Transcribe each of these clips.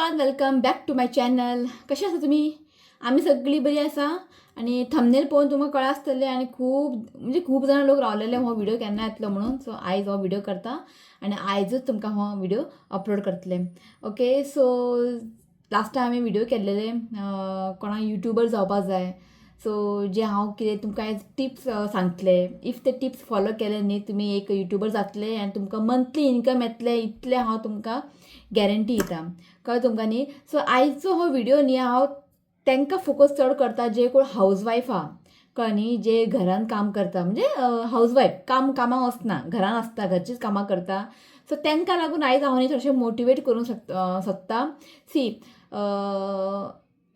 Everyone, welcome back to my channel. कशें आसा तुमी? आमी सगळीं बरी आसा. आनी थंबनेल पळोवन तुमकां कळ्ळां आसतलें आनी खूब म्हणजे खूब जाणां लोक रावलेले हो व्हिडिओ केन्ना येतलो म्हणून. सो आयज हो व्हिडिओ करता आनी आयजूच तुमकां हो व्हिडिओ अपलोड करतले. ओके, सो लास्ट टायम हांवें व्हिडिओ केल्लेले कोणाक युट्यूबर जावपा जाय. सो जे हांव कितें तुमकां आयज टिप्स सांगतले, if ते टिप्स फॉलो केले न्ही, तुमी एक युट्यूबर जातले आनी तुमकां मंथली इनकम येतलें, इतलें हांव तुमकां गॅरंटी दिता. कळ्ळें तुमकां न्ही? सो आयचो हो व्हिडिओ न्ही, हांव तांकां फोकस चड करता जे कोण हावज वायफ आहा. कळ्ळें न्ही? जे घरान काम करता, म्हणजे हावज वायफ, कामाक वचना, घरान आसता, घरचीच कामां करता. सो तांकां लागून आयज हांव न्ही थोडेशें मोटिवेट करूंक सोदता. See,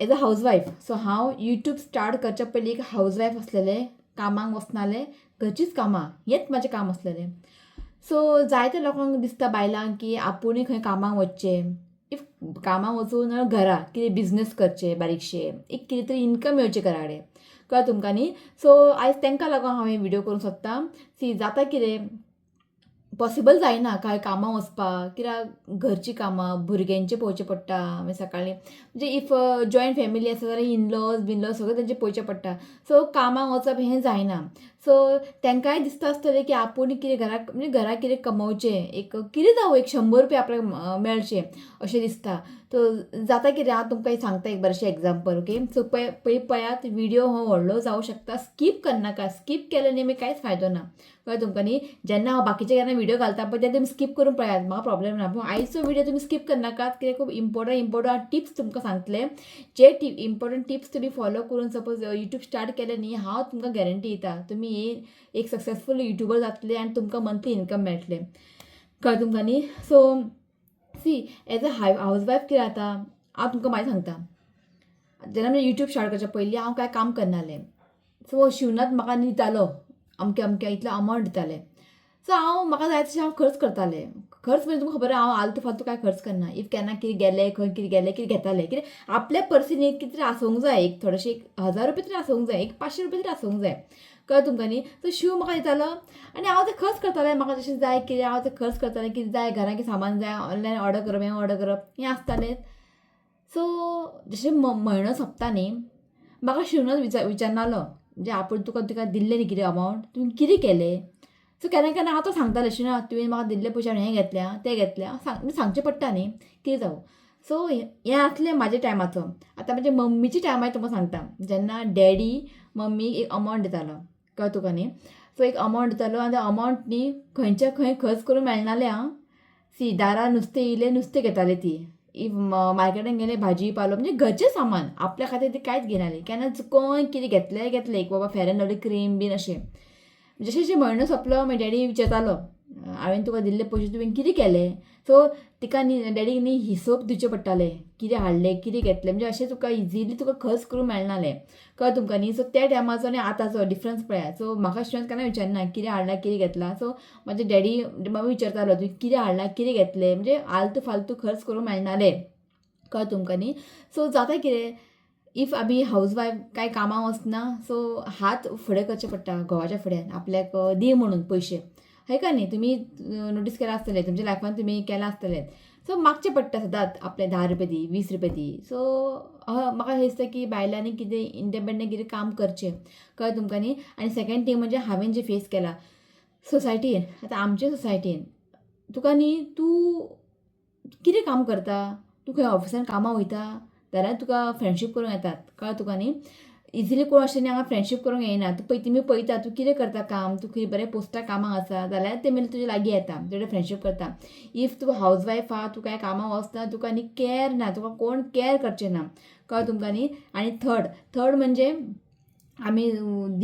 as a housewife, so हांव युट्यूब स्टार्ट करच्या पयलीं एक हावज वायफ आसलेलें, कामाक वचनालें, घरचीच कामां हेंच म्हाजें काम आसलेलें. सो जायते लोकांक दिसता, बायलांक, की आपुणूय खंय कामाक वचचें, if कामाक वचूं ना घरा कितें बिजनस करचें, बारीकशें एक कितें तरी इनकम येवचें घरा कडेन. कळ्ळें तुमकां न्ही? सो आयज तांकां लागून हांव हे व्हिडिओ करूंक सोदता. सी, जाता कितें, पॉसिबल जायना कांय कामां वचपाक, कित्याक घरचीं कामां, भुरग्यांचें पळोवचें पडटा. मागीर सकाळीं म्हणजे if joint family आसा जाल्यार इनलॉज बिनलॉज सगळें तेंचें पळोवचें पडटा. सो कामाक वचप हें जायना. सो तांकांय दिसता आसतलें की आपूण कितें घराक, म्हणजे घराक कितें कमोवचें, एक कितें जावं, एक 100 रुपया आपल्याक मेळचें अशें दिसता. सो जाता कितें, हांव तुमकां सांगता एक बरेंशें एग्जाम्पल. ओके, सो पळय पळय पळयात, व्हिडिओ हो व्हडलो जावं शकता, स्कीप करनाका. स्कीप केलें न्ही मागीर कांयच फायदो ना. कळ्ळें तुमकां न्ही? जेन्ना हांव बाकीचे केन्ना व्हिडिओ घालता पळय, तेन्ना तुमी स्कीप करून पळयात, म्हाका प्रॉब्लेम ना. पूण आयचो व्हिडिओ तुमी स्कीप करनाकात, कित्याक खूब इम्पॉर्टंट इम्पॉर्टंट टिप्स तुमकां सांगतलें. जे इम्पॉर्टंट टिप्स तुमी फॉलो करून सपोज युट्यूब स्टार्ट केलें न्ही, हांव तुमकां गॅरंटी दिता, तुमी एक सक्सेसफूल युट्यूबर जातले आनी तुमकां मंथली इनकम मेळटलें. कळ्ळें तुमकां न्ही? So see, as a housewife कितें जाता, हांव तुमकां मागीर सांगता. जेन्ना म्हणजे युट्यूब स्टार्ट करच्या पयलीं हांव कांय काम करनासलें. सो शिवनाथ म्हाका दितालो, अमकें अमकें इतलो अमावंट दिताले. सो हांव म्हाका जाय तशें हांव खर्च करतालें. खर्च म्हणजे तुमकां खबर आहा, हांव आलतू फालतू कांय खर्च करना. If केन्ना कितें गेलें, खंय कितें गेलें, कितें घेतालें, कितें आपल्या पर्सीन एक कितें तरी आसूंक जाय, एक थोडेशें, एक 1000 रुपया तरी आसूंक जाय, एक 500 रुपया तरी आसूंक जाय. कळ्ळें तुमकां न्ही? सो शिव म्हाका दितालो आनी हांव तें खर्च करतालें. म्हाका जशें जाय कितें, हांव तें खर्च करतालें. कितें जाय, घरान कितें सामान जाय, ऑनलायन ऑर्डर करप, हें ऑर्डर करप, हें आसतालें. सो जशें म्हयनो सोंपता न्ही, म्हाका शिवनाथ विचारनालो, म्हणजे आपूण तुका तुका दिल्लें न्ही कितें अमावंट, तुवें कितें केलें? सो केन्ना केन्ना हांव तो सांगतालें, शिवना, तुवें म्हाका दिल्ले पयशे हांवें हें घेतलें आं, तें घेतलें आं. सांग, सांगचें पडटा न्ही, कितें जावं. सो हें आसलें म्हाज्या टायमाचो. आतां म्हज्या मम्मीच्या टायमार तुमकां सांगता, जेन्ना डॅडी मम्मी एक अमावंट दितालो. कळ्ळें तुका न्ही? सो एक अमावंट दितालो आनी ते अमावंट न्ही खंयच्या खंय खर्च करूंक मेळनालें आं. सी, दारार नुस्तें येयलें, नुस्तें घेताले ती. If मार्केटान गेले, भाजी पालो, म्हणजे घरचें सामान, आपल्या खातीर ती कांयच घेनाली. केन्ना चुकोन कितें घेतलें घेतलें, एक बाबा फेर एंड लवली क्रीम बीन अशें. जशें जशें म्हयनो सोंपलो, मागीर डॅडी विचारतालो, हांवें तुका दिल्ले पयशे तुवें कितें केले? सो तिका न्ही, डॅडीक न्ही हिशोब दिवचे पडटाले, कितें हाडलें, कितें घेतलें. म्हणजे अशें तुका इजिली तुका खर्च करूंक मेळनालें. कळ्ळें तुमकां न्ही? सो त्या टायमाचो आनी आतांचो डिफरंस पळयात. सो म्हाका शिवनाथ केन्ना विचारना कितें हाडलां, कितें घेतलां. सो म्हाजे डॅडी, मम्मी विचारतालो, तुवें कितें हाडलां, कितें घेतलें? म्हणजे आलतू फालतू खर्च करूंक मेळनालें. कळ्ळें तुमकां न्ही? सो जाता कितें, if आमी हावज वायफ कांय कामाक वचना, सो हात फुडें करचे पडटा घोवाच्या फुड्यान, आपल्याक दी म्हणून पयशे. हय का न्ही? तुमी नोटीस केलां आसतलें, तुमच्या लायफान तुमी केलां आसतलें. सो मागचें पडटा सदांच आपलें, 10 रुपया दी, 20 रुपया दी. सो म्हाका अशें दिसता की बायलांनी कितें इंडिपेंडंट कितें काम करचें. कळ्ळें तुमकां न्ही? आनी सेकेंड थींग म्हणजे हांवें जें फेस केलां सोसायटीन, आतां आमच्या सोसायटीन तुका न्ही, तूं कितें काम करता, तूं खंय ऑफिसान कामाक वयता जाल्यार तुका फ्रेंडशीप करूंक येतात. कळ्ळें तुका न्ही? इजिली कोण अशें न्ही हांगा फ्रेंडशीप करूंक येना. तूं पळय, तुमी पळयता तूं कितें करता काम, तूं खंय बरें पोस्टार कामाक आसा जाल्यार ते मागीर तुजे लागीं येता, तुजे फ्रेंडशीप करता. If तूं हावज वायफ आहा, तूं कांय कामाक वचना, तुका न्ही कॅर ना, तुका कोण कॅर करचें ना. कळ्ळें तुमकां न्ही? आनी थर्ड थर्ड म्हणजे आमी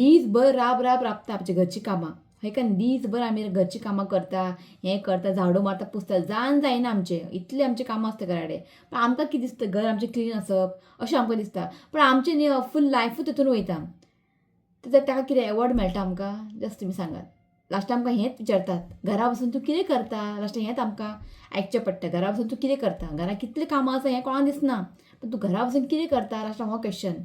दीसभर राब राब राबता आमच्या घरचीं कामां. हय का न्ही? दीसभर आमी घरचीं कामां करता, हें करता, झाडू मारता, पुसता, जाण जायना आमचें, इतलें आमचें कामां आसता घरा कडेन. पण आमकां कितें दिसता, घर आमचें क्लीन आसप अशें आमकां दिसता, पण आमचें न्ही फूल लायफूच तितून वयता. ताका कितें एवॉर्ड मेळटा आमकां? जस्ट तुमी सांगात. लास्टाक आमकां हेंच विचारतात, घरा बसून तूं कितें करता? लास्टाक हेंच आमकां आयकचें पडटा, घरा बसून तूं कितें करता? घरांत कितलीं कामां आसा हें कोणाक दिसना, पण तूं घरा बसून कितें करता, लास्टाक हो क्वेश्चन.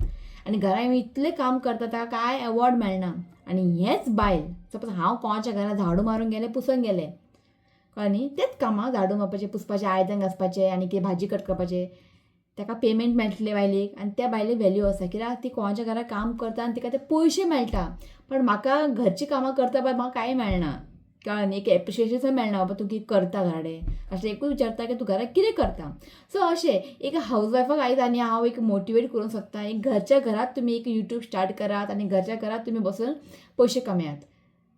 आनी घरा इतलें काम करता, ताका कांय एवॉर्ड मेळना. आनी हेंच बायल सपोज हांव कोणाच्या घरा झाडू मारूंक गेलें, पुसूंक गेलें, कळ्ळें न्ही, तेंच कामां, झाडू मारपाचें, पुसपाचें, आयदन घांसपाचें आनी कितें भाजी कट करपाचें. ताका पेमेंट मेळटलें बायलेक आनी त्या बायलेक व्हॅल्यू आसा, कित्याक ती कोणाच्या घरा काम करता आनी तिका ते पयशे मेळटा. पण म्हाका घरचीं कामां करता पळय, म्हाका कांय मेळना, कळ्ळें न्ही? एक एप्रिशिएशन मेळना, बाबा तूं कितें करता घरा कडेन अशें एकूच विचारता की तूं घराक कितें करता. सो अशें एक हावज वायफाक आयज आनी हांव एक मोटिवेट करूंक सोदता, एक घरच्या घरात तुमी एक यूट्यूब स्टार्ट करात आनी घरच्या घरात तुमी बसून पयशे कमयात.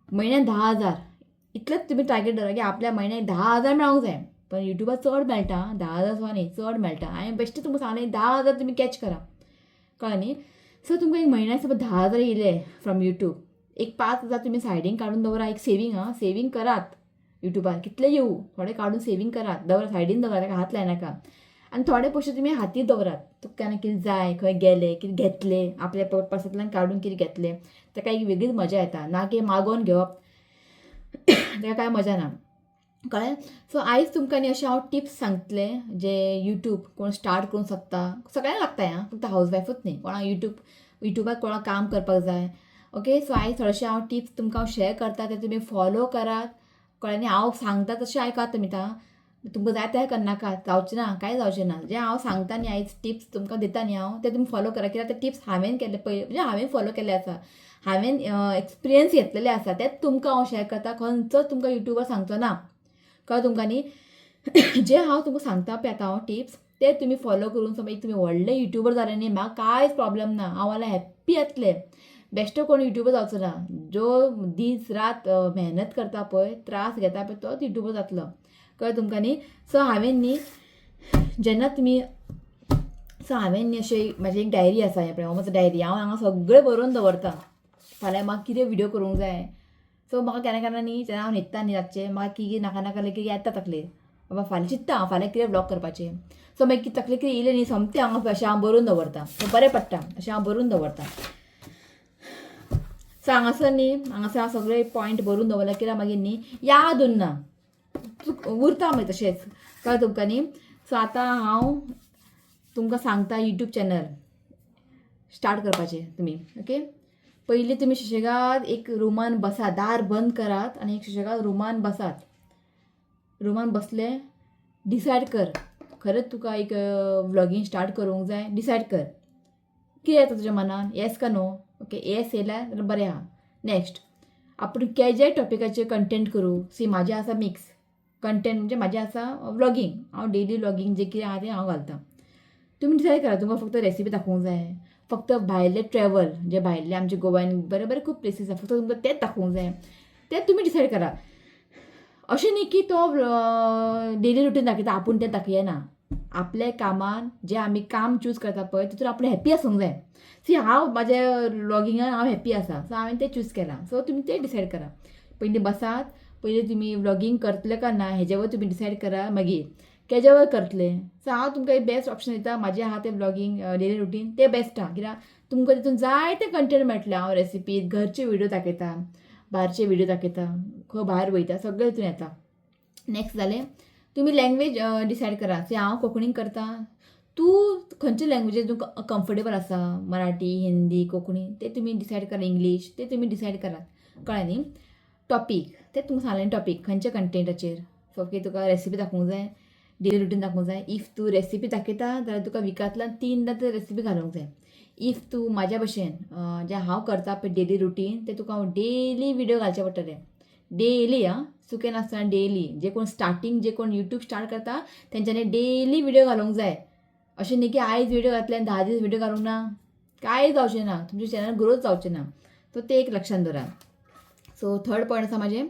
म्हयन्याक 10,000 इतलेंच तुमी टार्गेट दवरा की आपल्या म्हयन्याक 10,000 मेळोंक जाय. पण युट्यूबार चड मेळटा, 10,000 सुद्दां न्ही, चड मेळटा. हांवें बेश्टें तुमकां सांगलें, 10,000 तुमी कॅच करा, कळ्ळें न्ही? सो तुमकां एक म्हयन्याक समज 10,000 येयले फ्रॉम यूट्यूब, एक 5,000 तुमी सायडीन काडून दवरा, एक सेवींग. आं, सेवींग करात. युट्यूबार कितले येवं, थोडे काडून सेवींग करात, दवरा, सायडीन दवरा, ताका हात लायनाका. आनी थोडे पयशे तुमी हातीर दवरात, तुका केन्ना कितें जाय, खंय गेले, कितें घेतले, आपल्या पर्सांतल्यान काडून कितें घेतले, ताका एक वेगळीच मजा येता. ना की मागोवन घेवप, ताका कांय मजा ना, कळ्ळें? सो आयज तुमकां न्ही अशें हांव टिप्स सांगतलें जे यूट्यूब कोण स्टार्ट करूंक सोदता. सगळ्यांक लागता आं, फक्त हावज वायफूच न्ही, कोणाक युट्यूबार कोणाक काम करपाक जाय. ओके, सो आयज थोडेशे हांव टिप्स तुमकां हांव शेअर करता, ते तुमी फॉलो करात, कळ्ळें न्ही? हांव सांगता तशें आयकात तुमी. आतां तुमकां जाय तें करनाका, जावचें ना, कांय जावचें ना. जें हांव सांगता न्ही आयज टिप्स तुमकां दिता न्ही हांव, ते तुमी फॉलो करा, कित्याक ते टिप्स हांवें केल्ले पळय, म्हणजे हांवें फॉलो केल्ले आसा, हांवें एक्सपिरियन्स घेतलेले आसा, तेच तुमकां हांव शेअर करता. खंयचोच तुमकां युट्यूबार सांगचो ना, कळ्ळें तुमकां न्ही? जे हांव तुमकां सांगता पळय आतां हांव टिप्स, ते तुमी फॉलो करून समज तुमी व्हडले युट्यूबर जाले न्ही, म्हाका कांयच प्रॉब्लम ना, हांव जाल्यार हॅप्पी जातलें. बेश्टो कोण युट्यूबर जावचो ना, जो दीस रात मेहनत करता पळय, त्रास घेता पळय, तोच युट्यूबर जातलो, कळ्ळें तुमकां न्ही? सो हांवें न्ही जेन्ना तुमी, सो हांवें न्ही अशें म्हाजी एक डायरी आसा, हें पळय, हो म्हजो डायरी. हांव हांगा सगळें बरोवन दवरता, फाल्यां म्हाका कितें व्हिडियो करूंक जाय. सो म्हाका केन्ना केन्ना न्ही, जेन्ना हांव न्हिदता न्ही रातचें, म्हाका कितें नाका नाका कितें येता तकलेर, बाबा फाल्यां चिंत्ता हांव फाल्यां कितें व्लॉग करपाचें. सो मागीर कितें तकलेर कितें येयलें न्ही, सोमतें हांगा अशें हांव बरोवन दवरता. सो बरें पडटा, अशें हांव बरोवन दवरता. सो हांगासर न्ही, हांगासर हांव सगळे पॉयंट बरोवन दवरला, कित्याक मागीर न्ही याद उरना, उरता मागीर तशेंच, कळ्ळें तुमकां न्ही? सो आतां हांव तुमकां सांगता यूट्यूब चॅनल स्टार्ट करपाचें तुमी. ओके, पयलीं तुमी सुशेगाद एक रुमान बसात, दार बंद करात आनी एक सुशेगाद रुमान बसात. रुमान बसले, डिसायड कर, खरेंच तुका एक व्लॉगींग स्टार्ट करूंक जाय. डिसायड कर, कितें येता तुज्या मनान, येस का नो. ओके, येस येयल्यार जाल्यार बरें आहा. नेक्स्ट, आपूण केज्या टॉपिकाचेर कंटेंट करूं. सी, म्हाजें आसा मिक्स कंटेंट, म्हणजे म्हाजें आसा व्लॉगींग, हांव डेली व्लॉगींग जें कितें आहा तें हांव घालतां. तुमी डिसायड करा, तुमकां फक्त रेसिपी दाखोवंक जाय, फक्त भायले ट्रॅवल, जे भायले आमच्या गोव्यान बरे बरे खूब प्लेसीस आसा, फक्त तुमकां तेच दाखोवंक जाय, तें तुमी डिसायड करा. अशें न्ही की तो डेली रुटीन दाखयता, आपूण तें दाखयना. आपल्या कामान जें आमी काम चूज करता पळय, तितून आपूण हॅप्पी आसूंक जाय. सी, हांव म्हाज्या व्लॉगिंगान हांव हॅप्पी आसा, सो हांवें तें चूज केलां. सो तुमी तें डिसायड करा. पयलीं बसात, पयलीं तुमी व्लॉगींग करतले काय ना हेजेवर तुमी डिसायड करा, मागीर केजेवर करतले. सो हांव तुमकां एक बेस्ट ऑप्शन दिता, म्हाजें आहा तें व्लॉगींग डेली रुटीन तें बेस्ट आहा, कित्याक तुमकां तितून जायते कंटेंट मेळटले. हांव रेसिपी, घरचे व्हिडियो दाखयता, भायरचे व्हिडियो दाखयता, खंय भायर वयता, सगळें तितून येता. नेक्स्ट जालें, तुमी लँग्वेज डिसायड करा. सी, हांव कोंकणीन करता, तूं खंयचे लँग्वेजीन तुका कम्फर्टेबल आसा, मराठी, हिंदी, कोंकणी, ते तुमी डिसायड करा, इंग्लीश, ते तुमी डिसायड करात, कळ्ळें न्ही? टॉपीक ते तुमकां सांगलें, टॉपीक खंयच्या कंटेंटाचेर. सो ओके, तुका रेसिपी दाखोवंक जाय, डेली रुटीन दाखोवंक जाय. If तूं रेसिपी दाखयता जाल्यार तुका विकांतल्यान 3दां ते रेसिपी घालूंक जाय. If तूं म्हाज्या भशेन जें हांव करता पळय डेली रुटीन, तें तुका हांव डेली व्हिडियो घालचे पडटले, डेली आं, चुके नासतना डेली. जे कोण स्टार्टींग, जे कोण यूट्यूब स्टार्ट करता तेंच्यांनी डेली व्हिडियो घालूंक जाय. अशें न्ही की आयज व्हिडियो घातले आनी 10 दीस व्हिडियो घालूंक ना, कांय जावचें ना, तुमचें चॅनल ग्रोथ जावचें ना. सो तें एक लक्षान दवरात. सो थर्ड पॉयंट आसा म्हाजें,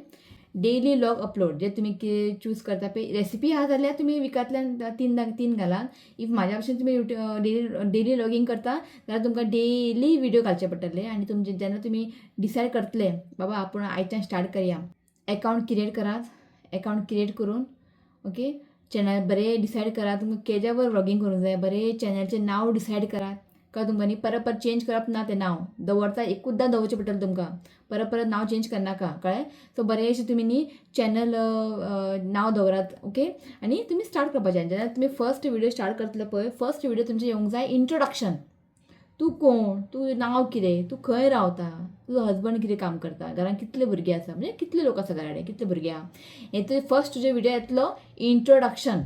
डेली व्लॉग अपलोड. जे तुमी कितें चूज करता पळय, रेसिपी आहा जाल्यार तुमी विकांतल्यान 3दां 3 घालात. If म्हाज्या भशेन तुमी डेली डेली व्लॉगींग करता जाल्यार तुमकां डेली व्हिडियो घालचे पडटले. आनी तुमचे जेन्ना तुमी डिसायड करतले, बाबा आपूण आयच्यान स्टार्ट करया, एकावंट क्रिएट करात. एकावंट क्रिएट करून, ओके, चॅनल बरें डिसायड करात, तुमकां केज्यावर व्लॉगींग करूंक जाय. बरें चॅनलचें नांव डिसायड करात, कळ्ळें तुमकां न्ही? परत परत चेंज करप ना, तें नांव दवरता, एकूचदां दवरचें पडटलें तुमकां, परत परत नांव चेंज करनाका, कळ्ळें? सो बरेंशें तुमी न्ही चॅनल नांव दवरात. ओके, आनी तुमी स्टार्ट करपाचें. जेन्ना तुमी फर्स्ट व्हिडियो स्टार्ट करतले पळय, फर्स्ट व्हिडियो तुमचें येवंक जाय इंट्रोडक्शन. तूं कोण, तूं नांव कितें, तूं खंय रावता, तुजो हजबंड कितें काम करता, घरान कितले भुरगे आसा, म्हणजे कितले लोक आसा घरा कडेन, कितले भुरगे आहा, हें तुजें फर्स्ट तुजें व्हिडियो येतलो इंट्रोडक्शन.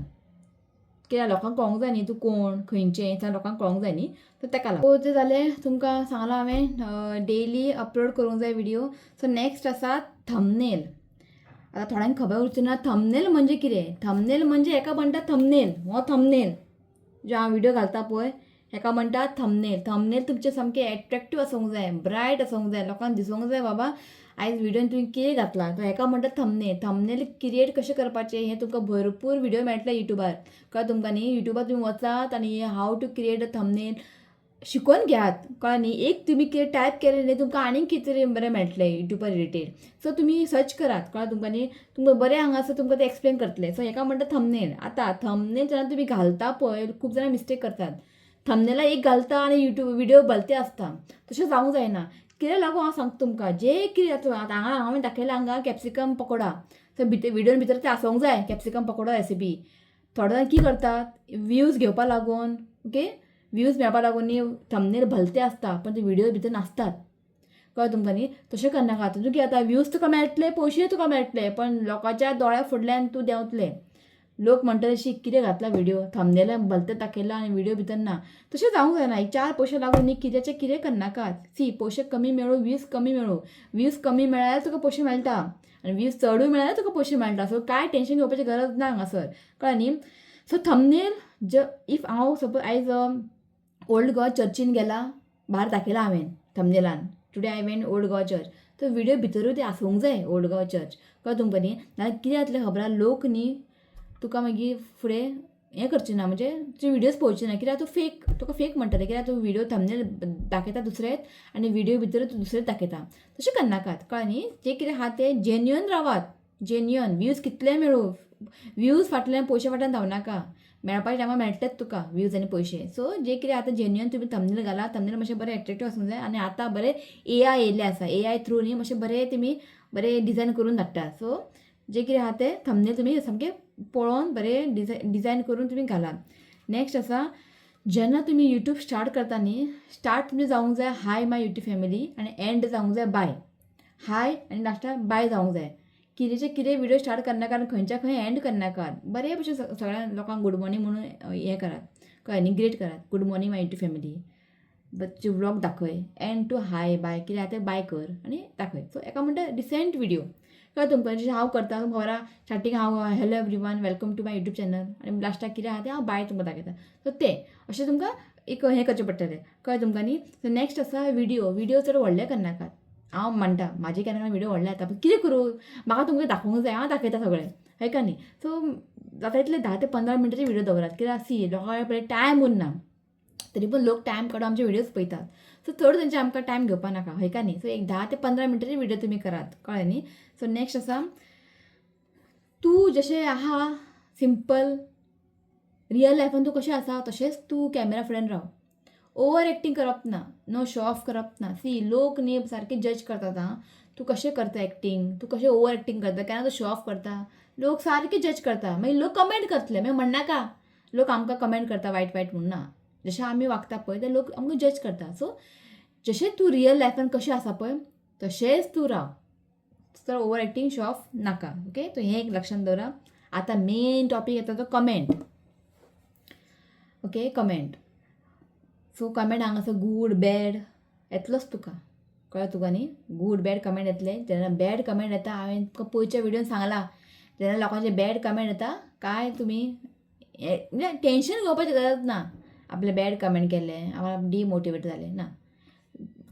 कित्याक लोकांक कळोंक जाय न्ही तूं कोण खंयचें तें लोकांक कळोंक जाय न्ही. सो तेका लागून. सो तें जालें, तुमकां सांगलां हांवें डेली अपलोड करूंक जाय व्हिडियो. सो नेक्स्ट आसा थंबनेल. आतां थोड्यांक खबर उरची ना थंबनेल म्हणजे कितें. थंबनेल म्हणजे हेका म्हणटा थंबनेल. हो थंबनेल जो हांव व्हिडियो घालता पळय हेका म्हणटा थंबनेल. थंबनेल तुमचें सामकें एट्रेक्टीव आसूंक जाय, ब्रायट आसूंक जाय, लोकांक दिसूंक जाय बाबा आयज व्हिडियोन तुवें कितें घातलां. सो हेका म्हणटा थंबनेल. थंबनेल क्रिएट कशें करपाचें हें तुमकां भरपूर व्हिडियो मेळटले युट्यूबार. कळ्ळें तुमकां न्ही? युट्यूबार तुमी वचात आनी how to create a thumbnail शिकोवन घेयात. कळ्ळें न्ही? एक तुमी कितें टायप केलें न्ही तुमकां आनीक कितें तरी बरें मेळटलें युट्यूबार रिलेटेड. सो तुमी सर्च करात. कळ्ळें तुमकां न्ही? तुमकां बरें हांगासर तुमकां तें एक्सप्लेन करतलें. सो हेका म्हणटा थंबनेल. आतां थंबनेल जेन्ना तुमी घालता पळय खूब जाणां मिस्टेक करतात. थंबनेला एक घालता आनी युट्यूब व्हिडियो भलते आसता. तशें जावंक जायना. कित्याक लागून हांव सांगता तुमकां जें कितें आतां हांगा हांवें दाखयलां हांगा कॅप्सिकम पकोडा. सो भितर व्हिडियोन भितर तें आसूंक जाय कॅप्सिकम पकोडा रेसिपी. थोडे जाण कितें करतात व्यूज घेवपा लागून, ओके, व्यूज मेळपा लागून न्ही थंबनेल भलते आसता पण ते व्हिडियो भितर नासतात. कळ्ळें तुमकां न्ही? तशें करनाका. तुका कितें जाता व्यूज तुका मेळटले, पयशे तुका मेळटले, पण लोकांच्या दोळ्या फुडल्यान तूं देंवतले. लोक म्हणटले शी कितें घातला व्हिडियो, थंबनेलान भलतें दाखयलां आनी व्हिडियो भितर ना. तशें जावंक जायना. एक चार पयशे लागून न्ही कित्याचें कितें करनाकात. सी पयशे कमी मेळूं, व्यूज कमी मेळूं, व्यूज कमी मेळ्ळ्यार तुका पयशे मेळटा आनी व्यूज चडूय मेळ्ळ्यार तुका पयशे मेळटा. सो कांय टेंशन घेवपाची गरज ना हांगासर. कळ्ळें न्ही? सो थंबनेल ज if हांव सपोज आयज ओल्ड गोवा चर्चीन गेला, भायर दाखयलां हांवें थंबनेलान today I went Old Goa church, तो व्हिडियो भितरूय तें आसूंक जाय ओल्ड गोवा चर्च. कळ्ळें तुमकां न्ही? नाल्यार कितें जातलें खबर आहा, लोक न्ही तुका मागीर फुडें हें करचे ना, म्हणजे तुजे व्हिडियोज पळोवचे ना. कित्याक तूं फेक, तुका फेक म्हणटले. कित्याक तूं व्हिडियो थंबनेल दाखयता दुसरेच आनी व्हिडियो भितर तूं दुसरेच दाखयता. तशें करनाकात. कळ्ळें न्ही? जें कितें आहा तें जेन्युअन रावात. जेन्युअन व्यूज कितले मेळूं, व्यूज फाटल्यान पयशे फाटल्यान धांवनाका. मेळपाच्या टायमार मेळटलेच तुका व्यूज आनी पयशे. सो जे कितें आतां जेन्युअन तुमी थंबनेल घाला. थंबनेल मातशें बरें एट्रेक्टीव आसूंक जाय. आनी आतां बरें एआय येयल्लें आसा, एआय थ्रू न्ही मातशें बरें तुमी बरें डिजायन करून धाडटा. सो जें कितें आहा तें थंबनेल तुमी सामकें पळोवन बरें डिजायन करून तुमी घालात. नेक्स्ट आसा जेन्ना तुमी युट्यूब स्टार्ट करता न्ही, स्टार्ट तुमचें जावंक जाय हाय my YouTube family आनी एंड जावंक जाय बाय. हाय आनी लास्टाक बाय जावंक जाय. कितेंचें कितें व्हिडियो स्टार्ट करनाका आनी खंयच्या खंय एंड करनाकात. बरे भशेन सगळ्या लोकांक गूड मॉर्निंग म्हणून हें करात. कळ्ळें न्ही? ग्रीट करात, good morning my YouTube family, बच्चे व्लॉग दाखय, एंड टू हाय बाय कितें आहा तें बाय कर आनी दाखय. सो हेका म्हणटा डिसेंट व्हिडियो. कळ्ळें तुमकां? जशें हांव करता तुमकां खबर आहा, स्टार्टींग हांव hello everyone, welcome to my YouTube channel आनी लास्टाक कितें आहा तें हांव बाय तुमकां दाखयता. सो तें अशें तुमकां एक हें करचें पडटलें. कळ्ळें तुमकां न्ही? सो नेक्स्ट आसा व्हिडियो. व्हिडियो चड व्हडले करनाकात. हांव म्हणटा म्हाजे केन्ना केन्ना व्हिडियो व्हडले जाता, पूण कितें करूं, म्हाका तुमकां दाखोवंक जाय, हांव दाखयता सगळें. हय का न्ही? सो जाता तितले 10 ते 15 मिनटाचे व्हिडियो दवरात. कित्याक सी लोकां कडेन टायम उरना, तरी पूण लोक टायम काडून आमचे व्हिडियोज पळयतात. सो चड तेंचे आमकां टायम घेवपा नाका. हय का न्ही? सो एक 10 ते 15 मिनटाचे व्हिडियो तुमी करात. कळ्ळें न्ही? सो नेक्स्ट आसा तूं जशें आहा सिंपल रियल लायफान तूं कशें आसा तशेंच तूं कॅमेरा फुड्यान राव. ओवर एक्टींग करप ना, नो शो ऑफ करप ना. सी लोक न्ही सारके जज करतात. आं, तूं कशें करता एक्टींग, तूं कशें ओवर एक्टींग करता, केन्ना तूं शो ऑफ करता, लोक सारके जज करता. मागीर लोक कमेंट करतले, मागीर म्हणनाका लोक आमकां कमेंट करता वायट वायट म्हूण. ना, जशें आमी वागता पळय ते लोक आमकां जज करता. सो जशें तूं रियल लायफान कशें आसा पळय तशेंच तूं राव. चड ओवर एक्टींग, शो ऑफ नाका. ओके, सो हें एक लक्षांत दवरा. आतां मेन टॉपीक येता तो comment. Okay, comment. So comment हांगासर गूड बॅड येतलोच तुका. कळ्ळें तुका न्ही? गूड बॅड कमेंट येतले. जेन्ना बॅड कमेंट येता, हांवें तुका पयच्या व्हिडियोन सांगलां, जेन्ना लोकांचे बॅड कमेंट येता काय तुमी म्हणजे टेंशन घेवपाची गरज ना. आपले बॅड कमेंट केले, आमकां डिमोटिवेट जाले ना.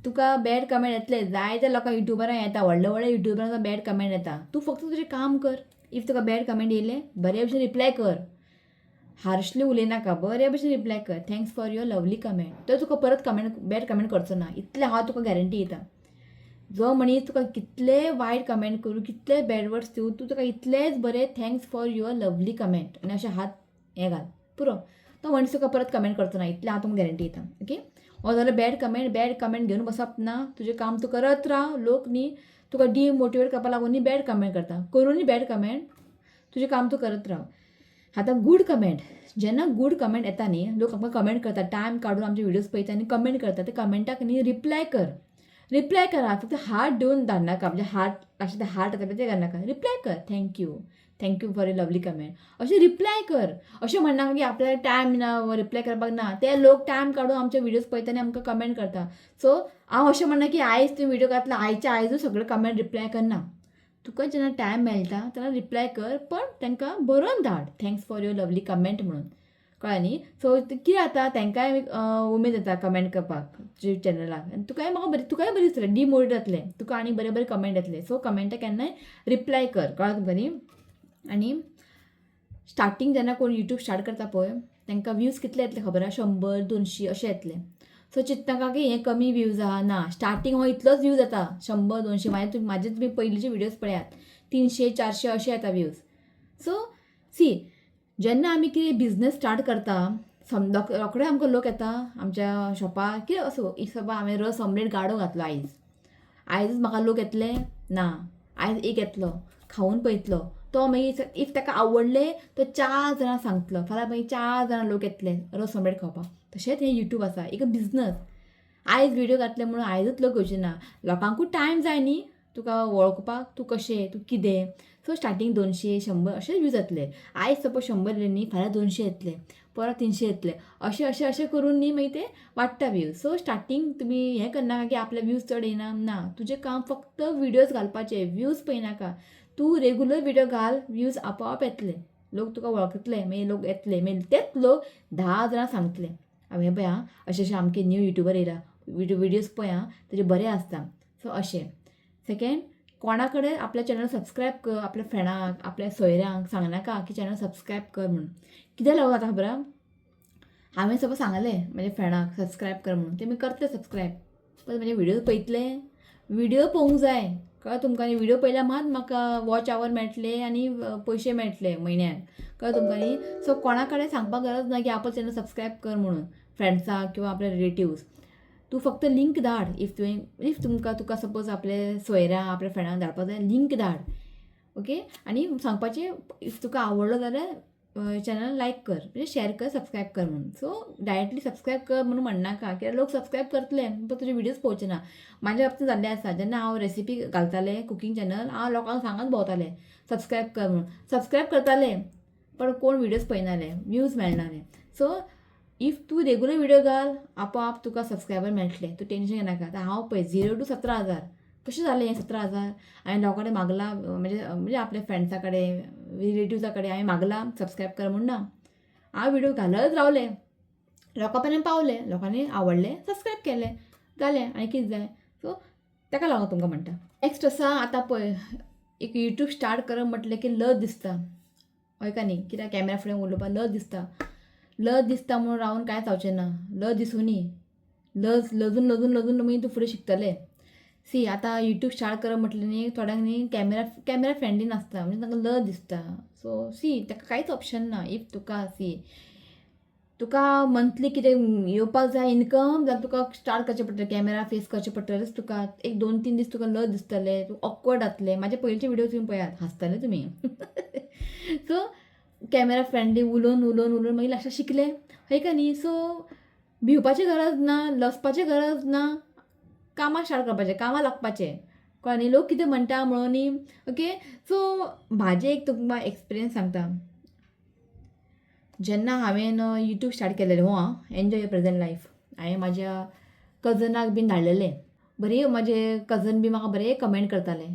तुका बॅड कमेंट येतले, जायत्या लोकांक युट्युबरांक येता, व्हडले व्हडले युट्युबरांक बॅड कमेंट येता. तूं फक्त तुजें काम कर. If तुका बॅड कमेंट येयले बरे भशेन रिप्लाय कर, हार्शली उलयनाका, बरे भशेन रिप्लाय कर, thanks for your lovely comment. तो तुका परत कमेंट बॅड कमेंट करचो ना, इतलें हांव तुका गॅरंटी दिता. जो मनीस तुका कितले वायट कमेंट करूं, कितले बॅड वर्ड्स दिवं, तूं तुका इतलेच बरें thanks for your lovely comment आनी अशें हात हें घाल, पुरो, तो मनीस तुका परत कमेंट करचो ना, इतलें हांव तुमकां गॅरंटी दिता. ओके, हो जालो बॅड कमेंट. बॅड कमेंट घेवन बसप ना, तुजें काम तूं करत राव. लोक न्ही तुका डिमोटिवेट करपा लागून न्ही बॅड कमेंट करता, करूं बॅड कमेंट, तुजें काम तूं करत राव. आतां गूड कमेंट, जेन्ना गूड कमेंट येता न्ही, लोक आमकां कमेंट करता, टायम काडून आमचे व्हिडियोज पळयता आनी कमेंट करता, ते कमेंटाक न्ही रिप्लाय कर. रिप्लाय करा. फक्त हार्ट दिवन धाडनाका, म्हणजे हार्ट अशें ते हार्ट येता पळय ते घालनाका. रिप्लाय कर, thank you, thank you for a lovely comment अशें रिप्लाय कर. अशें म्हणनाका की आपल्याला टायम ना रिप्लाय करपाक ना. ते लोक टायम काडून आमचे व्हिडियोज पळयता आनी आमकां कमेंट करता. सो हांव अशें म्हणना की आयज तुवें व्हिडियो घातला, आयच्या आयजूच सगळे कमेंट रिप्लाय करना. तुका जेन्ना टायम मेळटा तेन्ना रिप्लाय कर, पण तांकां बरोवन धाड thanks for your lovely comment म्हणून. कळ्ळें न्ही? सो कितें जाता, तांकांय उमेद येता कमेंट करपाक तुज्या चॅनलाक आनी तुकाय म्हाका बरें, तुकाय बरें दिसतलें, डिमोटिवेट जातलें तुका आनी बरें बरें कमेंट येतले. सो कमेंटाक केन्नाय रिप्लाय कर. कळ्ळें तुमकां न्ही? आनी स्टार्टींग जेन्ना कोण युट्यूब स्टार्ट करता पळय, तांकां व्यूज कितले येतले खबर आसा? 100, 200 अशें येतले. सो चिंतनाका की हें कमी व्यूज आहा. ना, स्टार्टींग हो इतलोच व्यूज येता, 100, 200. मागीर तुमी म्हाजे तुमी पयलींचे व्हिडियोज पळयात, 300, 400 अशें येता व्यूज. सो सी, जेन्ना आमी कितें बिजनस स्टार्ट करता, रोखडे आमकां लोक येता आमच्या शॉपार. कितें असो if सपोज हांवें रस ऑमलेट गाडो घातलो आयज, आयजच म्हाका लोक येतले ना. आयज एक येतलो, खावन पळयतलो तो, मागीर if ताका आवडलें तो चार जाणां सांगतलो, फाल्यां मागीर चार जाणां लोक येतले रस ऑमलेट खावपाक. तशेंच हें युट्यूब आसा एक बिजनस. आयज व्हिडियो घातले म्हणून आयजूच लोक येवचे ना. लोकांकूय टायम जाय न्ही तुका वळखपाक, तूं कशें, तूं कितें. सो स्टार्टींग 200, 100 अशेच व्यूज येतले. आयज सपोज 100 येयले न्ही, फाल्यां 200 येतले, परत 300 येतले, अशें अशें अशें करून न्ही मागीर ते वाडटा व्यूज. सो स्टार्टींग तुमी हें करनाका की आपले व्यूज चड येयना. ना, तुजें काम फक्त व्हिडियोज घालपाचे, व्यूज पळयनाका. तूं रेगुलर व्हिडियो घाल, व्यूज आपोआप येतले. लोक तुका वळखतले, मागीर लोक येतले, मागीर तेच लोक 10 जाणां सांगतले, हांव हें पळय आं, अशें अशें आमचे न्यू युट्यूबर येयला, व्हिडियोज पळय आं तेजे, बरें आसता. सो अशें. सेकेंड, कोणा कडेन आपल्या चॅनल सबस्क्रायब कर, आपल्या फ्रेंडाक, आपल्या सोयऱ्यांक सांगनाका की चॅनल सबस्क्रायब कर म्हणून. कित्याक लागून आतां खबर आहा? हांवें सपोज सांगलें म्हाज्या फ्रेंडाक सबस्क्रायब कर म्हणून, तेमी करतले सबस्क्रायब, पण म्हाजे व्हिडियो पळयतले? व्हिडियो पळोवंक जाय. कळ्ळें तुमकां न्ही? व्हिडियो पळयल्यार मात म्हाका वॉच our मेळटले आनी पयशे मेळटले म्हयन्याक. कळ्ळें तुमकां न्ही? सो कोणा कडेन सांगपाक गरज ना की आपलो चॅनल सबस्क्रायब कर म्हणून, फ्रेंड्साक किंवा आपल्या रिलेटिव्स. तूं फक्त लिंक धाड. If तुवें if तुमकां तुका सपोज आपले सोयऱ्यांक, आपल्या फ्रेंडांक धाडपाक जाय, लिंक धाड, ओके? आनी सांगपाचें, if तुका आवडलो जाल्यार चॅनल लायक कर, म्हणजे शेअर कर, सबस्क्रायब कर म्हणून. सो डायरेक्टली सबस्क्रायब कर म्हणून म्हणनाका, कित्याक लोक सबस्क्रायब करतले पण तुजे व्हिडियोज पळोवचे ना. म्हाज्या बाबतींत जाल्लें आसा. जेन्ना हांव रेसिपी घालतालें, कुकींग चॅनल, हांव लोकांक सांगत भोंवतालें सबस्क्रायब कर म्हणून. सबस्क्रायब करताले पण कोण व्हिडियोज पळयनाले, व्यूज मेळनाले. सो if तूं रेगुलर व्हिडियो घाल, आपोआप तुका सबस्क्रायबर मेळटले, तूं टेंशन घेनाका. आतां हांव पळय, 0 टू 17,000 कशें जालें हें 17,000? हांवें लोकां कडेन मागलां, म्हणजे म्हणजे आपल्या फ्रेंड्सा कडेन, रिलेटिव्सा कडेन हांवें मागलां सबस्क्रायब कर म्हूण? ना. हांव व्हिडियो घालत रावलें, लोकां पर्यंत पावलें, लोकांनी आवडलें, सबस्क्रायब केलें, जालें. आनी कितें जाय? सो ताका लागून तुमकां म्हणटा. नेक्स्ट आसा, आतां पळय, एक युट्यूब स्टार्ट करप म्हटलें की लज दिसता, हय का न्ही? कित्याक कॅमेरा फुडें उलोवपाक लज दिसता. लज दिसता म्हणून रावन कांय जावचें ना. लज दिसुनी. लज लजून लजून लजून मागीर तूं फुडें शिकतलें. सी, आतां युट्यूब स्टार्ट करप म्हटलें न्ही, थोड्यांक न्ही कॅमेरा कॅमेरा फ्रेंडली नासता, म्हणजे तांकां लज दिसता. सो सी, ताका कांयच ऑप्शन ना. If तुका सी, तुका मंथली कितें येवपाक जाय इनकम जाल्यार तुका स्टार्ट करचें पडटलें, कॅमेरा फेस करचें पडटलेंच तुका. एक 2-3 दीस तुका लज दिसतलें, तूं ऑकवर्ड जातलें. म्हाजे पयलींचे व्हिडियो तुमी पळयात, हांसतले तुमी. सो कॅमेरा फ्रेंडली उलोवन उलोवन उलोवन मागीर लास्टाक शिकलें, हय का न्ही? सो भिवपाची गरज ना, लजपाची गरज ना. कामां स्टार्ट करपाचें, कामां लागपाचें. कळ्ळें न्ही? लोक कितें म्हणटा म्हणून न्ही. ओके, सो म्हाजें एक तुमकां एक्सपिरियन्स सांगता. जेन्ना हांवें युट्यूब स्टार्ट केलेलें हो आं, एन्जॉय your present life, हांवें म्हाज्या कजनाक बीन धाडलेलें. बरी म्हाजे कजन बी म्हाका बरें कमेंट करताले.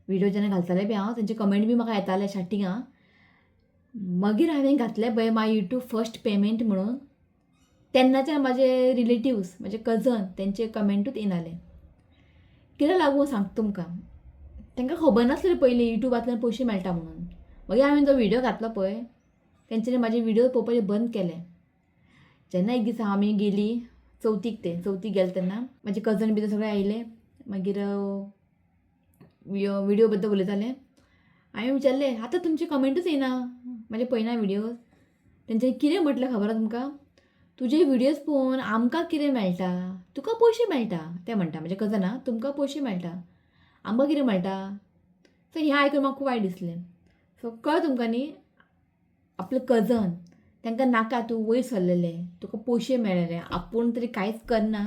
व्हिडियो जेन्ना घालतालें बी हांव, तेंचे कमेंट बी म्हाका येताले स्टार्टींग आं. मागीर हांवें घातलें पळय माय युट्यूब फर्स्ट पेमेंट म्हणून, तेन्नाच्यान म्हाजे रिलेटिव्स, म्हाजे कजन, तेंचे कमेंटूच येनाले. कित्याक लागून सांगता तुमकां, तांकां खबर नासलें पयलीं युट्यूबांतल्यान पयशे मेळटा म्हणून. मागीर हांवें तो व्हिडियो घातलो पळय, तेंच्यांनी म्हाजे व्हिडियो पळोवपाचें बंद केलें. जेन्ना एक दीस आमी गेलीं चवथीक, ते चवथीक गेले तेन्ना म्हाजे कजन बी सगळे आयले. मागीर व्हिडियो बद्दल उलयताले. हांवें विचारलें, आतां तुमचे कमेंटूच येना, म्हाजे पळयना व्हिडियोज. तेंच्यांनी कितें म्हटलें खबर आसा तुमकां? तुजे व्हिडियोज पळोवन आमकां कितें मेळटा? तुका पयशे मेळटा. ते म्हणटा म्हाजे कजन आं, तुमकां पयशे मेळटा, आमकां कितें मेळटा? सो हें आयकून म्हाका खूब वायट दिसलें. सो कळ्ळें तुमकां न्ही, आपले कजन तांकां नाका तूं वयर सरलेलें, तुका पयशे मेळ्ळेले, आपूण तरी कांयच करना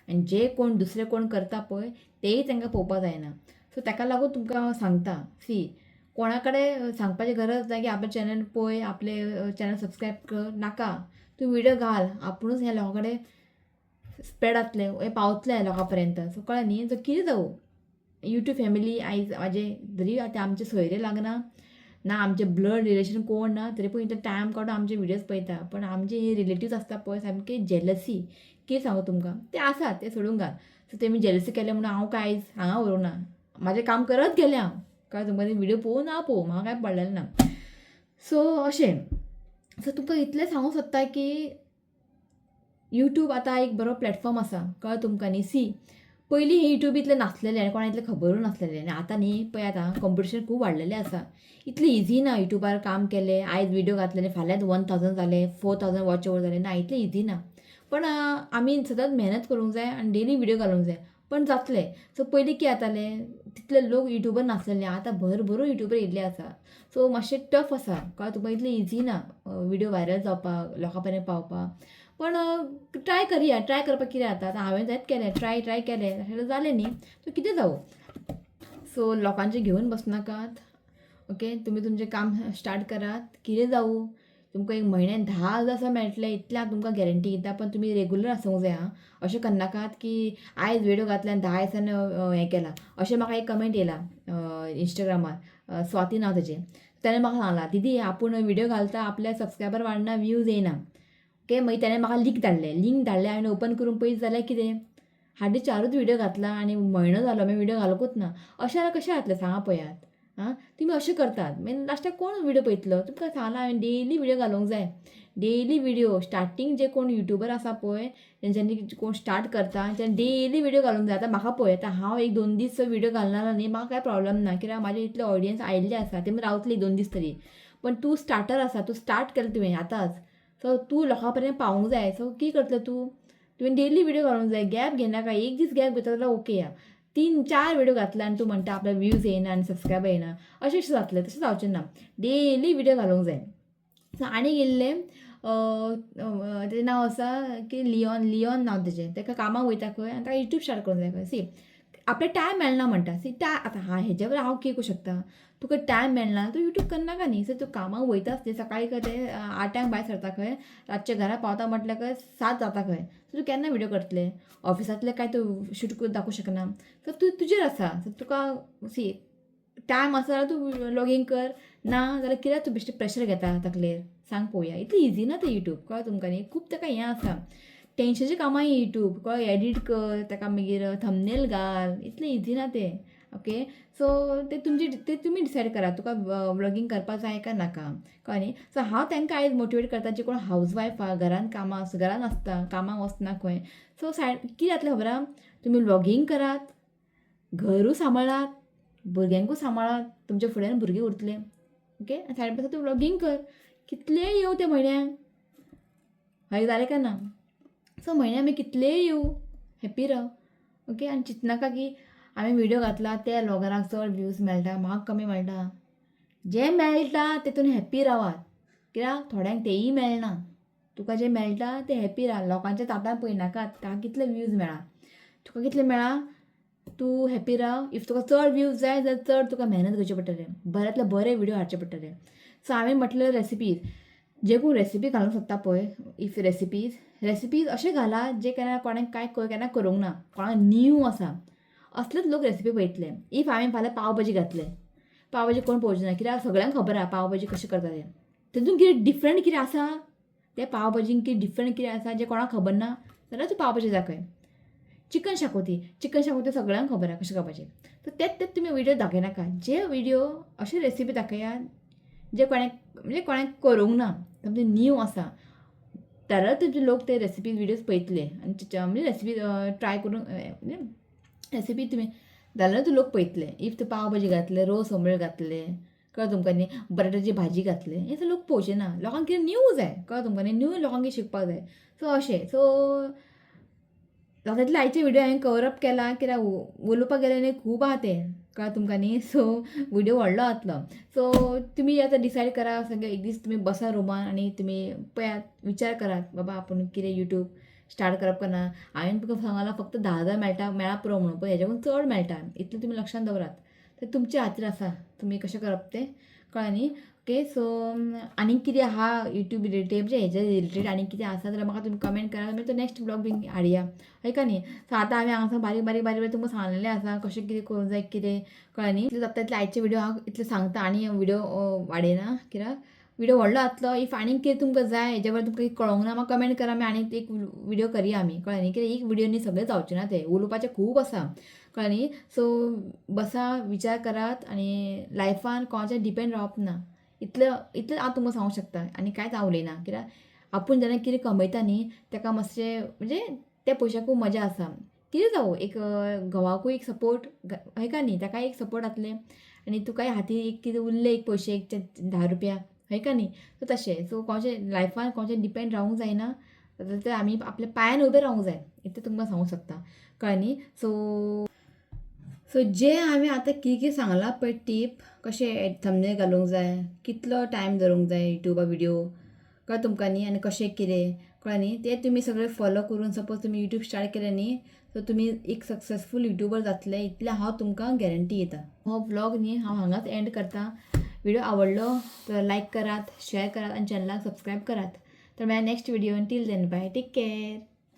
आनी जे कोण दुसरे कोण करता पळय तेय तांकां पळोवपाक जायना. सो ताका लागून तुमकां हांव सांगता, सी कोणा कडेन सांगपाची गरज ना की आपलें चॅनल पळय, आपलें चॅनल सबस्क्रायब कर, नाका. तूं व्हिडियो घाल, आपुणूच ह्या लोकां कडेन स्प्रेड जातलें, हें पावतलें लोकां पर्यंत. सो कळ्ळें न्ही? सो कितें जावं, यूट्यूब फॅमिली आयज म्हाजे जरी आतां आमचे सोयरे लागना ना, आमचे ब्लड रिलेशन कोण ना, तरी पूण इतलो टायम काडून आमचे व्हिडियोज पळयता. पण आमचे हे रिलेटिव्स आसता पळय, सामके जेलसी, कितें सांगू तुमकां, ते आसात ते सोडून घाल. सो तेमी जेलसी केले म्हणून हांव काय आयज हांगा उरूंक ना, म्हाजें काम करत गेलें हांव. कळ्ळें तुमकां? व्हिडियो पळोवं ना पळोवं, म्हाका कांय पडलेलें ना. सो अशें, सो तुमकां इतलें सांगूंक सोदता की यूट्यूब आतां एक बरो प्लॅटफॉर्म आसा, कळ्ळें तुमकां न्ही? सी पयलीं हें यूट्यूब इतलें नासलेलें आनी कोणाक इतलें खबरूय नासलेलें, आनी आतां न्ही पळय आतां कॉम्पिटिशन खूब वाडलेलें आसा. इतलें इजी ना यूट्यूबार काम केलें, आयज व्हिडियो घातलेले फाल्यांच 1000 जाले, 4000 वॉच our जाले, ना इतलें इजी ना. पण आमी सदांच मेहनत करूंक जाय आनी डेली व्हिडियो घालूंक जाय, पण जातलें. सो पयलीं कितें जातालें, तितले लोक यूट्यूबर नासलेले, आतां भरभरून यूट्यूबर येयल्ले आसा. सो मातशें टफ आसा, कळ्ळें तुमकां? इतलें इजी ना व्हिडियो व्हायरल जावपाक, लोकां पर्यंत पावपाक. पण ट्राय करया, ट्राय करपाक कितें जाता? आतां हांवें जायत केलें, ट्राय ट्राय केलें जाल्यार जालें न्ही? सो कितें जावं, सो लोकांचें घेवन बसनाकात, ओके? तुमी तुमचें काम स्टार्ट करात. कितें जावं, तुमकां एक म्हयन्यान 10,000 सुद्दां मेळटले, इतलें हांव तुमकां गॅरंटी दिता. पण तुमी रेगुलर आसूंक जाय आं. अशें करनाकात की आयज व्हिडियो घातले आनी 10 दिसांनी हें केलां. अशें म्हाका एक कमेंट येयला इंस्टाग्रामार, स्वाती नांव तेजें, तेणें म्हाका सांगलां, दिदी आपूण व्हिडियो घालता, आपल्या सबस्क्रायबर वाडना, व्यूज येयना. ओके, मागीर तेणें म्हाका लिंक धाडलें, लिंक धाडलें, हांवें ओपन करून पळयत जाल्यार कितें, हाडली 4ूच व्हिडियो घातला आनी म्हयनो जालो मागीर व्हिडियो घालूंकूच ना. अशें जाल्यार कशें जातलें सांगा पळयात आं? तुमी अशें करतात मागीर लास्टाक कोण व्हिडियो पळयतलो? तुमकां सांगलां हांवें, डेली व्हिडियो घालूंक जाय, डेली व्हिडियो. स्टार्टींग जे कोण यूट्यूबर आसा पळय, तेंच्यांनी कोण स्टार्ट करता तेंच्यांनी डेली व्हिडियो घालूंक जाय. आतां म्हाका पळय, आतां हांव 1-2 दीस व्हिडियो घालना न्ही, म्हाका कांय प्रॉब्लम ना, कित्याक म्हाजे इतले ऑडियन्स आयिल्ले आसा, ते रावतले 1-2 दीस तरी. पण तूं स्टार्टर आसा, तूं स्टार्ट केलें तुवें आतांच, सो तूं लोकां पर्यंत पावूंक जाय. सो कितें करतलें तूं? तुवें डेली व्हिडियो घालूंक जाय, गॅप घेयनाका. एक दीस गॅप घेतलो जाल्यार ओके आ, 3-4 व्हिडियो घातले आनी तूं म्हणटा आपल्या व्यूज येयना आनी सबस्क्रायबर येयना, अशें कशें जातलें? तशें जावचें ना, डेली व्हिडियो घालूंक जाय. सो आनी येयल्लें, तेजें नांव आसा की लियोन, लियोन नांव तेजें. तेका कामाक वयता खंय आनी ताका यूट्यूब स्टार्ट करूंक जाय खंय. सी आपल्याक टायम मेळना म्हणटा. सी आतां हा हेज्या वर हांव कितें करूं शकता? तुका टायम मेळना तूं यूट्यूब करनाका न्ही. सो तूं कामाक वयताच न्ही, सकाळीं खंय ते 8 भायर सरता खंय, रातच्या घरा पावता म्हटल्यार खंय 7 जाता खंय. सो तूं केन्ना व्हिडियो करतलें? ऑफिसांतलें कांय तूं शूट करून दाखोवंक शकना. सो तूं तुजेर आसा. सो तुका सी टायम आसा जाल्यार तूं लॉगीन कर, ना जाल्यार कित्याक तूं बेश्टें प्रेशर घेता तकलेर, सांग पळोवया. इतलें इजी ना तें यूट्यूब, कळ्ळें तुमकां न्ही? खूब ताका हें आसा, टेंशनाचीं कामां यूट्यूब, कळ्ळें? एडीट कर ताका, मागीर थंबनेल घाल, इतलें इजी ना तें. ओके, सो ते तुमचे ते तुमी डिसायड करात तुका व्लॉगींग करपाक जाय काय नाका, कळ्ळें न्ही? सो हांव तांकां आयज मोटिवेट करता, जे कोण हावज वायफ आहा, घरान कामां घरान आसता, कामाक वचना खंय. सो सायड कितें जातलें खबर आहा, तुमी व्लॉगींग करात, घरूय सांबाळात, भुरग्यांकूय सांबाळात, तुमच्या फुड्यान भुरगीं उरतलें. ओके, आनी सायड बाय तूं व्लॉगींग कर, कितलेय येवं ते म्हयन्याक, हय जालें काय ना? सो म्हयन्या मागीर कितलेय येवं, हॅप्पी राव. ओके, आनी चिंतनाका की हांवें व्हिडियो घातला त्या व्लॉगराक चड व्यूज मेळटा, म्हाका कमी मेळटा. जें मेळटा तेतून हॅप्पी रावात, कित्याक थोड्यांक तेंय मेळना. तुका जें मेळटा तें हॅप्पी राव, लोकांच्या ताटान पळयनाकात ताका कितले व्यूज मेळा, तुका कितले मेळा तूं हॅप्पी राव. If तुका चड व्यूज जाय जाल्यार चड तुका मेहनत करची पडटलें, बऱ्यांतले बरे व्हिडियो हाडचे पडटले. सो हांवें म्हटलें रेसिपीज, जे कोण रेसिपी घालूंक सोदता पळय, if recipes recipes अशें घाला जे केन्ना कोणाक कांय केन्ना करूंक ना, कोणाक न्यू आसा, असलेच लोक रेसिपी पळयतले. If हांवें फाल्यां पाव भाजी घातले, पाव भाजी कोण पळोवचे ना, कित्याक सगळ्यांक खबर आसा पाव भाजी कशें करता तें. तेतून कितें डिफरंट कितें आसा, ते पाव भाजीन कितें डिफरंट कितें आसा जें कोणाक खबर ना, जाल्यार तूं पाव भाजी दाखय. चिकन शाकोती, चिकन शाकोती सगळ्यांक खबर आसा कशें करपाचें. सो तेच तेच तुमी व्हिडियो दाखयनाका, जे व्हिडियो अशे रेसिपी दाखयात जे कोणाक म्हणजे कोणाक करूंक ना, सामकें न्यू आसा, जाल्यार तुजे लोक ते रेसिपी व्हिडियोज पळयतले आनी म्हणजे रेसिपी ट्राय करून म्हणजे रेसिपी तुमी जाल्यार तूं लोक पळयतले. If तूं पाव भाजी घातले, रोस ऑमलेट घातले, कळ्ळें तुमकां न्ही, बटाट्याची भाजी घातले, हें सगळें लोक पळोवचे ना. लोकांक कितें न्यू जाय, कळ्ळें तुमकां न्ही, न्यू लोकांक कितें शिकपाक जाय. सो अशें, सो जाता तितले आयचे व्हिडियो हांवें कवर अप केला, कित्याक उलोवपाक गेलें न्ही खूब आहा तें. कळ्ळें तुमकां न्ही. सो व्हिडियो व्हडलो जातलो. सो तुमी आतां डिसायड करा सगळे, एक दीस तुमी बसा रुमान आनी तुमी पळयात, विचार करात बाबा आपूण कितें यूट्यूब स्टार्ट करप का ना. हांवें तुमकां सांगलां फक्त 10,000 मेळटा, मेळा पुरो म्हणून, पण हेज्याकून चड मेळटा इतलें तुमी लक्षांत दवरात. ते तुमच्या हातीर आसा तुमी कशें करप तें, कळ्ळें न्ही. ओके, सो आनीक कितें आहा यूट्यूब रिलेटेड, म्हणजे हेज्या रिलेटेड आनीक कितें आसा जाल्यार म्हाका तुमी कमेंट करा, मागीर तो नेक्स्ट ब्लॉग बीन हाडया, हय का न्ही. सो आतां हांवें हांगासर बारीक बारीक बारीक बारीक तुमकां सांगलेलें आसा कशें कितें करूंक जाय कितें, कळ्ळें न्ही. इतलें जाता तितलें आयचे व्हिडियो हांव इतलें सांगता आनी व्हिडियो वाडयना कित्याक व्हिडियो व्हडलो जातलो. If आनीक कितें तुमकां जाय हेज्या बद्दल तुमकां कळोंक ना म्हाका कमेंट करा, मागीर आनीक एक व्हिडियो करया आमी, कळ्ळें न्ही. कित्याक एक व्हिडियो न्ही सगळें जावचें ना, तें उलोवपाचें खूब आसा, कळ्ळें न्ही. सो बसा विचार करात आनी लायफान कोणाचेर डिपेंड रावप ना, इतलें इतलें हांव तुमकां सांगूंक शकता आनी कांयच हांव उलयना. कित्याक आपूण जेन्ना कितें कमयता न्ही ताका मातशें म्हणजे त्या पयशाकूय मजा आसा. कितें जावं एक घोवाकूय एक सपोर्ट, हय का न्ही, ताकाय एक सपोर्ट जातलें आनी तुकाय हाती एक कितें उरलें एक पयशे एक 10 रुपया, हय का न्ही. सो तशें, सो कोणाचें लायफान कोणाचें डिपेंड रावूंक जायना, तर आमी आपल्या पांयान उबें रावूंक जाय, इतलें तुमकां सांगूंक शकता, कळ्ळें न्ही. सो सो जे हांवें आतां कितें कितें सांगलां पळय टीप, कशें थंबनेल घालूंक जाय, कितलो टायम धरूंक जाय युट्यूबा व्हिडियो, कळ्ळें तुमकां न्ही, आनी कशें कितें, कळ्ळें न्ही, तें तुमी सगळें फॉलो करून सपोज तुमी यूट्यूब स्टार्ट केलें न्ही सो तुमी एक सक्सेसफूल युट्यूबर जातले, इतलें हांव तुमकां गॅरंटी दिता. हो व्लॉग न्ही हांव हांगाच एंड करता. व्हिडिओ आवडलो तर लायक करात, शेअर करात आनी चॅनलाक सबस्क्रायब करात. तर मेळया next video, till then bye, take care.